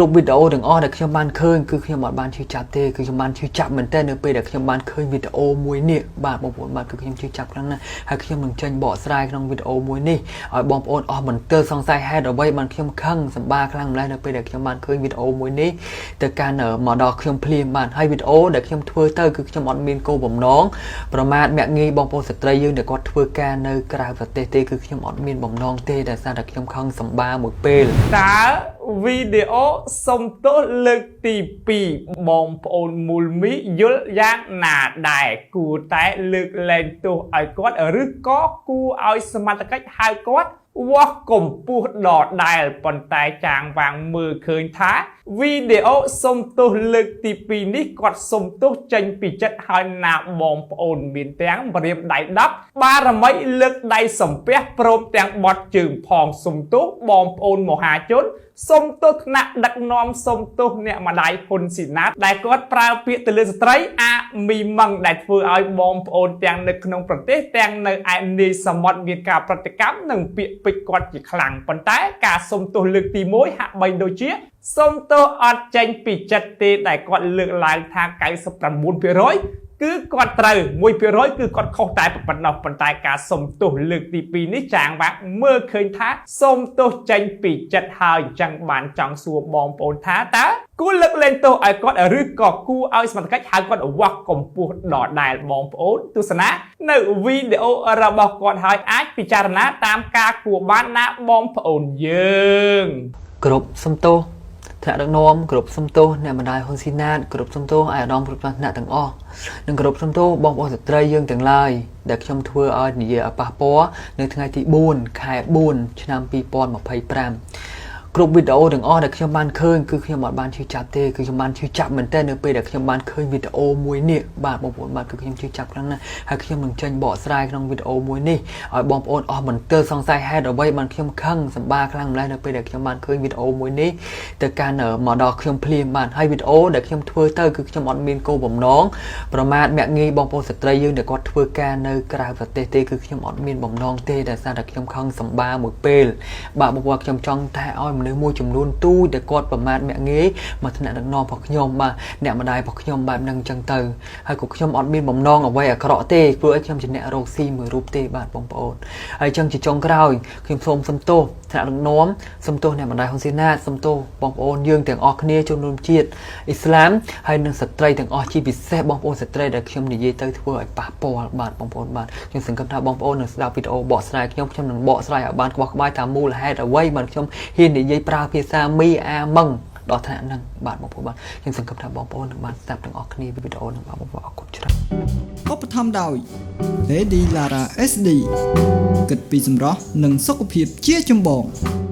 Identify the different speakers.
Speaker 1: គ្រប់វីដេអូទាំងអស់ដែលខ្ញុំបានឃើញគឺខ្ញុំអត់បានឈឺចាប់ទេគឺខ្ញុំបានឈឺចាប់មែនទែននៅពេលដែលខ្ញុំបានឃើញវីដេអូមួយនេះបាទបងប្អូនបាទគឺខ្ញុំឈឺចាប់ខ្លាំងណាស់ហើយខ្ញុំនឹងចេញបកស្រាយក្នុងវីដេអូមួយនេះឲ្យបងប្អូនអស់មន្ទិលសង្ស័យហេតុអ្វីបានខ្ញុំខឹងសម្បាខ្លាំងម្ល៉េះនៅពេលដែលខ្ញុំបានឃើញវីដេអូមួយនេះទៅកាន់មកដល់ខ្ញុំភ្លាមបាទហើយវីដេអូដែលខ្ញុំធ្វើទៅគឺខ្ញុំអត់មានគោលបំណងប្រមាថមាក់ងាយបងប្អូនស្ត្រីយើងដែលគាត់ធ្វើការនៅក្រៅប្រទេសទេគឺខ្ញុំអត់មានបំណងទេដោយសារតែខ្ញុំខឹងសម្បាមួយពេល
Speaker 2: តើវីដេអូសុំទោសលើកទី2បងប្អូនមូលមីយល់យ៉ាងណាដែរគួរតែលើកលែងទោសឲ្យគាត់ឬក៏គួរឲ្យសមត្ថកិច្ចហៅគាត់វាស់កម្ពស់ដដែលប៉ុន្តែចាងវាងមើលឃើញថាវីដេអូសុំទោសលើកទី2នេះគាត់សុំទោសចេញពីចិត្តហើយណាបងប្អូនមានទាំងម្រាមដៃ10បារមីលើកដៃសំពះព្រមទាំងបត់ជើងផងសុំទោសបងប្អូនមហាជនសុំទោសថ្នាក់ដឹកនាំសុំទោសអ្នកម្ដាយហ៊ុនស៊ីណាតដែលគាត់ប្រើពាក្យទៅលើស្ត្រីអាមីម៉ឹងដែលធ្វើឲ្យបងប្អូនទាំងនៅក្នុងប្រទេសទាំងនៅឯនាយសមុទ្រមានការប្រតិកម្មនិងពាក្យពេចន៍គាត់ជាខ្លាំងប៉ុន្តែការសុំទោសលើកទី1ហាក់បីដូចជាសុំទោសអត់ចេញពីចិត្តទេដែលគាត់លើកឡើងថា99%គឺគាត់ត្រូវ1%គឺគាត់ខុសតែប៉ុណ្ណោះប៉ុន្តែការសុំទោសលើកទី2នេះចាងវាក់មើលឃើញថាសុំទោសចេញពីចិត្តហើយអញ្ចឹងបានចង់សួរបងប្អូនថាតើគួរលើកលែងទោសឲ្យគាត់ឬក៏គួរឲ្យសមត្ថកិច្ចហៅគាត់វាស់កម្ពស់ដដែលបងប្អូនទស្សនានៅវីដេអូរបស់គាត់ហើយអាចពិចារណាតាមការគួរបានណាបងប្អូនយើង
Speaker 1: គ្រប់សំទោសថ្នាក់ដឹកនាំគ្រប់សំទោសអ្នកម្ដាយហ៊ុនស៊ីណាតគ្រប់សំទោសអាយដាមគ្រប់ថ្នាក់ទាំងអស់និងគ្រប់សំទោសបងប្អូនស្ត្រីយើងទាំងឡាយដែលខ្ញុំធ្វើឲ្យនិយាយឲ្យប៉ះពាល់នៅថ្ងៃទី4ខែ4ឆ្នាំ2025គ្រប់វីដេអូទាំងអស់ដែលខ្ញុំបានឃើញគឺខ្ញុំអត់បានឈឺចាប់ទេគឺខ្ញុំបានឈឺចាប់មែនទែននៅពេលដែលខ្ញុំបានឃើញវីដេអូមួយនេះបាទបងប្អូនបាទគឺខ្ញុំឈឺចាប់ខ្លាំងណាស់ហើយខ្ញុំនឹងចេញបកស្រាយក្នុងវីដេអូមួយនេះឲ្យបងប្អូនអស់មន្ទិលសង្ស័យហេតុអ្វីបានខ្ញុំខឹងសម្បាខ្លាំងម្ល៉េះនៅពេលដែលខ្ញុំបានឃើញវីដេអូមួយនេះទៅកាន់មកដល់ខ្ញុំភ្លាមបាទហើយវីដេអូដែលខ្ញុំធ្វើទៅគឺខ្ញុំអត់មានគោលបំណងប្រមាថមាក់ងាយបងប្អូនស្ត្រីយើងដែលគាត់ធ្វើការនៅក្រៅប្រទេសទេគឺខ្ញុំអត់មានបំណងទេដោយសារតែខ្ញុំខឹងសម្បាមួយពេលបាទបងប្អូនខ្ញុំចង់តែឲ្យមនុស្សមួយចំនួនទូចដែលគាត់ប្រមាថមាក់ងាយមកថ្នាក់ដឹកនាំរបស់ខ្ញុំបាទអ្នកម្ដាយរបស់ខ្ញុំបែបហ្នឹងអញ្ចឹងទៅហើយក៏ខ្ញុំអត់មានបំណងអ្វីអាក្រក់ទេព្រោះអីខ្ញុំជាអ្នករកស៊ីមួយរូបទេបាទបងប្អូនហើយអញ្ចឹងជាចុងក្រោយខ្ញុំសូមសុំទោសថ្នាក់ដឹកនាំសុំទោសអ្នកម្ដាយហ៊ុនស៊ីណាតសុំទោសបងប្អូនយើងទាំងអស់គ្នាជនរួមជាតិអ៊ីស្លាមហើយនិងស្ត្រីទាំងអស់ជាពិសេសបងប្អូនស្ត្រីដែលខ្ញុំនិយាយទៅធ្វើឲ្យប៉ះពាល់បាទបងប្អូនបាទខ្ញុំសង្ឃឹមថាបងប្អូននឹងស្ដាប់វីដេអូបកស្រាយខ្ញុំខ្ញុំនឹងបកស្រាយឲ្យបានក្បោះក្បាយថាមូលហេតុអ្វីបានខ្ញុំហ៊ាននិយាយប្រើភាសាមីអាម៉ឹងដល់ថ្នាក់ហ្នឹងបាទបងប្អូនបាទខ្ញុំសង្ឃឹមថាបងប្អូននឹងបានស្ដាប់ទាំងអស់គ្នាវីដេអូហ្នឹងបាទបងប្អូនអរគុណច្រើន
Speaker 3: ឧបត្ថម្ភដោយ Lady Lara SD គិតពីសម្រស់និងសុខភាពជាចម្បង។